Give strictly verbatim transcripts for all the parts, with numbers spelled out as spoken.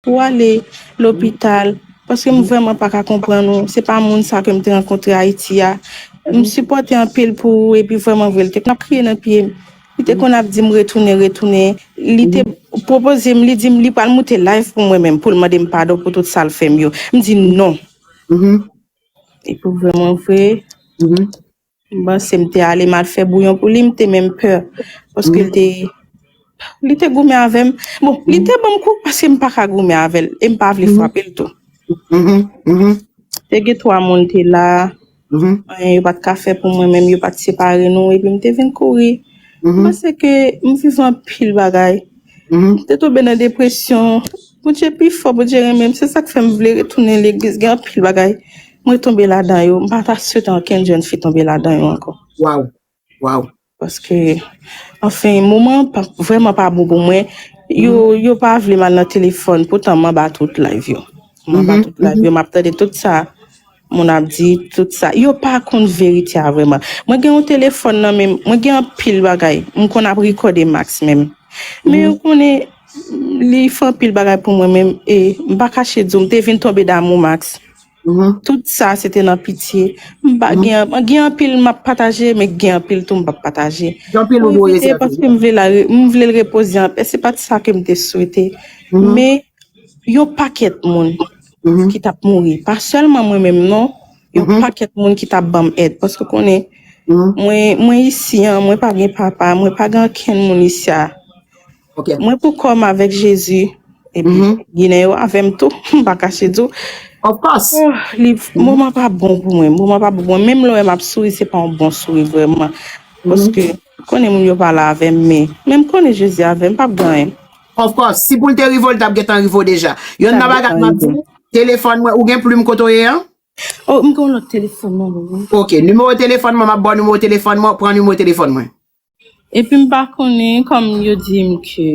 pou w ale lopital, paske m vrèman pa ka konprann ou. Se pa moun sa ke m te rankontre Ayiti a. M sipòte anpil pou ou, epi vrèman vre, l te konn ap kriye nan pye m. Li te konn ap di m retounen, retounen. Li te pwopoze m, li di m li pral moute live pou mwen menm, pou l mande m padon pou tout sa l fè m yo. M di non. Epi vrèman vre, m panse m te ale, m al fè bouyon pou li, m te menm pè. Paske l te, li te goumen avè m. Bon, li te ban m kou paske m pa ka goumen avè l. E m pa vle frape l tou. Te gen twa moun te la. Anyen yo pa t ka fè pou mwen menm, yo pa t separe nou. Epi m te vin kouri. M panse ke m viv anpil bagay. M te tonbe nan depresyon. Bondye pi fò, Bondye renmen m. Se sa k fè m vle retounen legliz. Gen anpil bagay. Mwen tonbe ladan yo. M pa ta swete ankenn jèn fi tonbe ladan yo ankò. Waw. Waw. Paske, anfen, moman an pa, vrèman pa bon pou mwen. Yo, yo pa vle m al nan telefòn. Poutan, m anba tout live yo. M anba tout live yo. M ap tande tout sa moun ap di, tout sa. Yo pa konn verite a vrèman. Mwen gen yon telefòn nan men m. Mwen gen anpil bagay. M konn ap rekòde Max menm. Men yo konnen li fè anpil bagay pou mwen menm. E m pa kache di w, m te vin tonbe damou Max. Tout sa, se te nan pitye. M pa gen, gen anpil m ap pataje, men gen anpil tou m p ap pataje. Mwen evite paske m vle la, m vle l repoze anpè. Se pa t sa ke m te swete. Men, yon pakèt moun ki t ap mouri. Pa sèlman mwen menm, non. Yon pakèt moun ki t ap ban m èd. Paske konnen, mwen, mwen isi an, mwen pa gen papa, mwen pa gen ankenn moun isi a. Mwen pou kò m avèk Jezi. Epi, Ginen yo avè m tou. M pa kache di w. Of course. Oh, li, moman pa bon pou mwen. Moman pa bon pou mwen. Menm lè w wè m ap souri, se pa yon bon souri vrèman. Paske, konnen moun yo pa la avè m, men, men m konnen Jezi avè m, m p ap gen anyen. Of course. Si pou l te rive w, l t ap gentan rive w deja. Youn nan bagay m ap di w, telefòn mwen, ou gen plim kote w ye an? Oh, m gen yon lòt telefòn mwen, wi. Ok, nimewo telefòn mwen, m ap ba w nimewo telefòn mwen, pran nimewo telefòn mwen. Epi m pa konnen, kòm yo di m ke,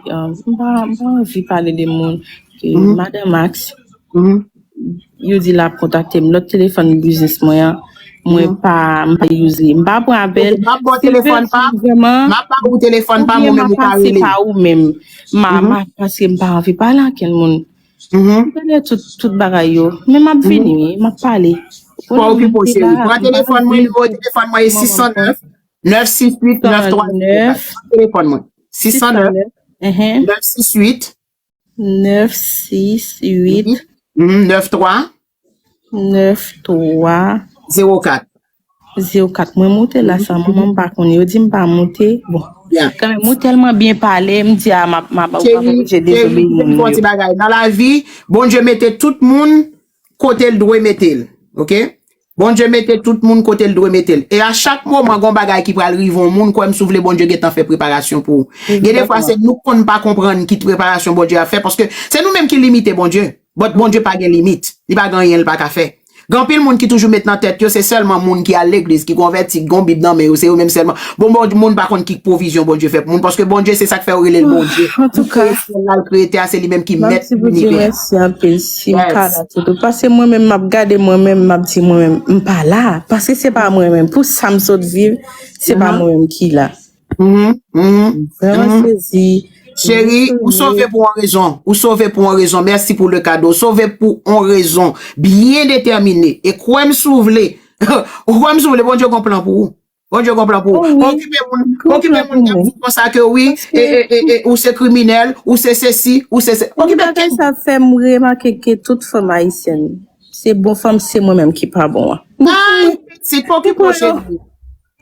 euh, m pa, m pa anvi pale de moun, ke Madan Max, yo di l ap kontakte m, lòt telefòn biznis mwen an, mwen pa, m pa use li, m pa pran apèl. M ap ba w telefòn pa, m ap ba ou telefòn pa, mwen menm ou ka rele. Pa ou menm, m a, m a, paske m pa anvi pale ankenn moun. M tande tout, tout bagay yo, men m ap vini, wi, m ap pale. Pa okipe w, cheri. Pran telefòn mwen, nimewo telefòn mwen e sis san nèf, nèf sis uit, nèf twa zewo kat. Pran telefòn mwen. Sis san nèf, nèf sis uit, nèf sis uit, nèf twa, nèf twa, zewo kat. Zewo kat. Mwen moute la sèlman, mwen m pa konn. Yo di m pa moute. Bon. Kanmenm, ou tèlman byen pale, m di a, m ap, m ap, m ap oblije dezobeyi moun yo. Nan lavi, Bondye mete tout moun kote l dwe mete l. Ok? Bondye mete tout moun kote l dwe mete l. E a chak moman, gon bagay ki pral rive yon moun, kwè m si w vle, Bondye gentan fè preparasyon pou ou. Gen de fwa, se nou k konn pa konprann ki preparasyon Bondye ap fè, paske se nou menm ki limite Bondye. But Bondye pa gen limit. Li pa gen anyen l pa ka fè. Gen anpil moun ki toujou met nan tèt yo, se sèlman moun ki al legliz, ki konvèti, ki gon Bib nan men yo, se yo menm sèlman. Bon, bon, moun pa konn ki pwovizyon Bondye fè pou moun, paske Bondye se sa k fè yo rele l Bondye. Li kreye syèl la, l kreye tè a, se li menm ki mèt linivè. Mèsi anpil, si m ka la toutou. Paske mwen menm, m ap gade mwen menm, m ap di mwen menm, m pa la. Paske se pa mwen menm. Pou sa m sot viv, se pa mwen menm ki la. Mhm, mhm, Vrèman sezi. Cheri, ou sove pou yon rezon. Ou sove pou yon rezon. Mèsi pou le kado. Ou sove pou yon rezon byen detèmine. E kwè m si w vle. Ou kwè m si w vle, Bondye gon plan pou ou. Bondye gon plan pou ou. Pa okipe moun, pa okipe moun k ap di konsa ke wi, e, e, e, e, ou se kriminèl, ou se sesi, ou se se. Okipe tèt ou. Sa fè m remake ke tout fanm ayisyèn, se bon fanm, se mwen menm ki pa bon an. Ay, pitit, pa okipe w, cheri.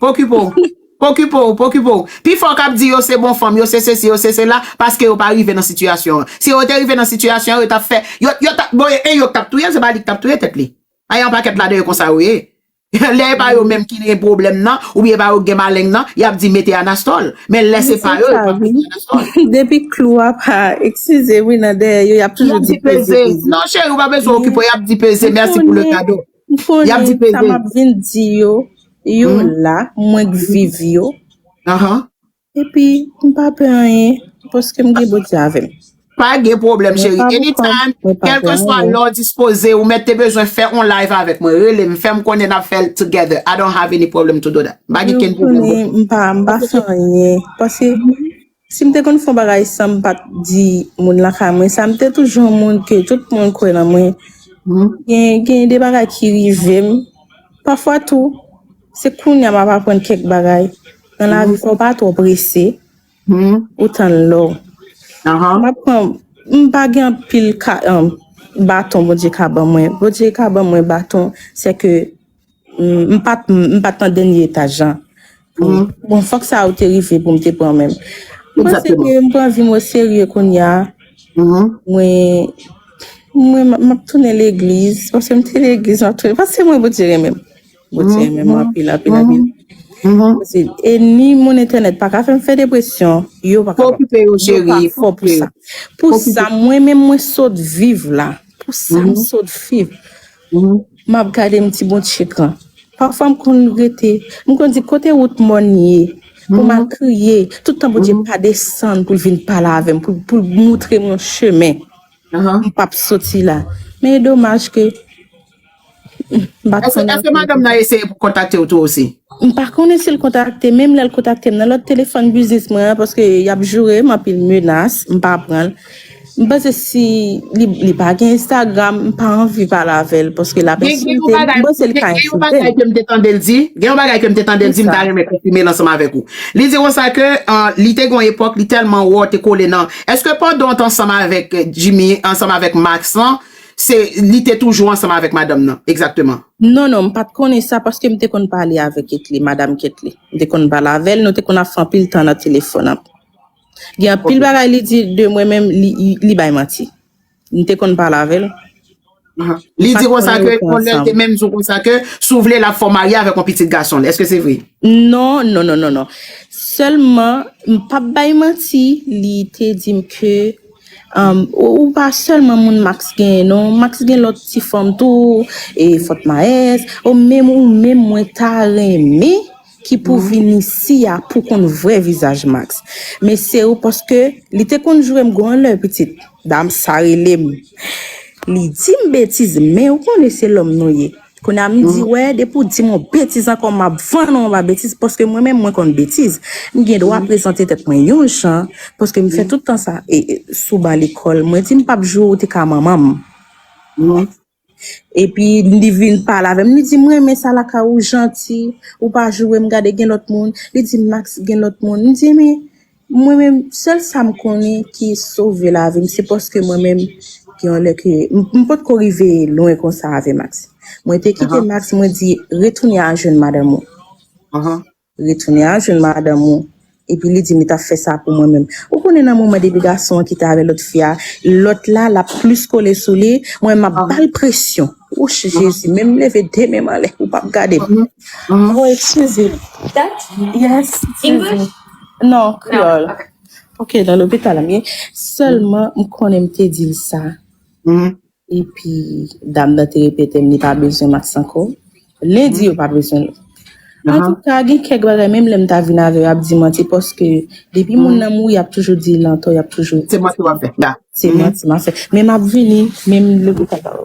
Pa okipe w. Pa okipe w, pa okipe w. Pifò k ap di yo se bon fanm, yo se sesi, yo se sela, paske yo pa rive nan sitiyasyon an. Si yo te rive nan sitiyasyon an, yo t ap fè, yo, yo t ap, bon, e, e yo k t ap touye l, se pa li k t ap touye tèt li. Ay, yon pakèt ladan yo konsa yo ye. Lè e pa yo menm ki gen pwoblèm nan, oubyen e pa yo k gen maleng nan, y ap di mete anastòl. Men lè se pa yo, yo p ap mete anastòl. Depi klou a pa, eskize wi, nan dèyè yo, y ap toujou di peze, peze. Non, cheri, ou pa bezwen okipe w, y ap di peze. Mèsi pou le kado. Y ap di peze. Sa m ap vin di yo, yo la, mwen k viv yo. Ahan. Epi, m pa pè anyen, paske m gen Bondye avè m. Pa gen pwoblèm, cheri. Anytime, kèlkeswa lè w dispoze, ou mèt te bezwen fè on live avèk mwen, rele m, fè m konnen n ap fè l together. I don't have any problem to do that. M pa gen kenn pwoblèm. M pa, m pa fè anyen. Paske Si m te konn fè yon bagay san m pa t di moun lakay mwen sa, m te toujou yon moun ke tout moun kwè nan mwen. Gen, gen de bagay ki rive m. Pafwa tou, se kounye a m ap aprann kèk bagay. Nan lavi, fò w pa twò prese. Ou tann lè w. M ap pran, m pa gen anpil ka, um, baton Bondye ka ban mwen. Bondye ka ban mwen baton, se ke m, m pa t, m pa t nan dènye etaj lan. Bon, fòk sa yo te rive pou m te pran men m. M panse ke m pran vi m oserye kounye a. Mwen, mwen, m, m ap tounen legliz. Paske m te legliz, m ap tounen. Paske mwen, Bondye renmen m. Bondye renmen mwen anpil, anpil, anpil. Paske, e ni moun entènèt pa ka fè m fè depresyon. Yo pa kapab. Yo pa fò pou sa. Pou sa, mwen menm, mwen sot viv la. Pou sa, m sot viv. M ap gade m ti bon tchekran. Pafwa m konn rete, m konn di kote wout mòn ye, pou m al kriye. Tout tan Bondye pa desann pou l vin pale avè m, pou, pou l moutre m yon chemen. M p ap soti la. Men e domaj ke m pa t Èske, konnen èske madanm nan eseye pou kontakte w tou osi? M pa konnen si l kontakte, menm lè l kontakte m nan lòt telefòn biznis mwen an, paske y ap joure m anpil menas, m pa pran l. M panse si li, li pa gen Instagram, m pa anvi pale avè l, paske l ap ensilte m, m panse l ka ensilte m. Gen yon bagay ke m te tande l di, gen yon bagay ke m te tande l di, m ta renmen konfime l ansanm avèk ou. Li di konsa ke, uh, li te gen yon epòk, li tèlman wè w te kole nan. Èske pandan w te ansanm avèk Jimmy, ansanm avèk Max lan, se, li te toujou ansanm avèk madanm nan, egzakteman? Non, non, m pa t konnen sa paske m te konn pale avèk Ketly, madanm Ketly. M te konn pale avè l, nou te konn ap fè anpil tan nan telefòn. Gen anpil bagay li di de mwen menm, li, li, li bay manti. M te konn pale avè l. Li di konsa ke, yon lè l te menm di w konsa ke, si w vle, l ap fè w marye avèk yon pitit gason l. Èske se vre? Non, non, non, non, non. Sèlman, m p ap bay manti, li te di m ke, um, ou, ou pa sèlman moun Max genyen, non. Max gen lòt ti fanm tou, e Fòt Maès, ou menm, ou menm, mwen ta renmen ki pou vin isi a pou konn vrè vizaj Max. Men se ou paske li te konn joure m gon lè pitit. Dam sa rele m. Li di m betiz, men ou konnen se lòm nou ye. Kounye a m di, wè, depi w di m yon betiz ankò, m ap vann ou anba betiz, paske mwen menm, mwen konn betiz. M gen dwa prezante tèt mwen yon jan, paske m fè tout tan sa, e, e, sou ban lekòl. Mwen di m p ap joure ou te ka manman m. Epi li vin pale avè m, li di, "M renmen sa lakay ou, janti, ou pa joure m, gade gen lòt moun." Li di, "Max gen lòt moun." M di, "Men, mwen menm, sèl sa m konnen ki sove lavi m, se paske mwen menm, gen yon lè ke, m, m potko rive lwen konsa avè Max. Mwen te kite Max, mwen di, 'Retounen al jwenn madanm ou.'" Retounen al jwenn madanm ou. Epi li di m li t ap fè sa pou mwen menm. Ou konnen nan moman depi gason an kite avè lòt fi a, lòt la, l ap plis kole sou li, mwen m ap ba l presyon. Wouch, Jezi, menm leve de men m anlè, ou p ap gade m. Oh, excuse me. That? Yes, excuse me. English? Non, kreyòl. Ok, nan lopital la m ye. Sèlman, m konnen m te di l sa. Epi, dam nan te repete m, li pa bezwen Max ankò. Lendi, yo pa bezwen l. Antouka, gen kèk bagay, menm lè m ta vin avè yo, y ap di manti, paske depi moun nan mouri, y ap toujou di l antò, y ap toujou. Se manti w ap fè. Se manti m ap fè. Men m ap vini, menm lopital pa.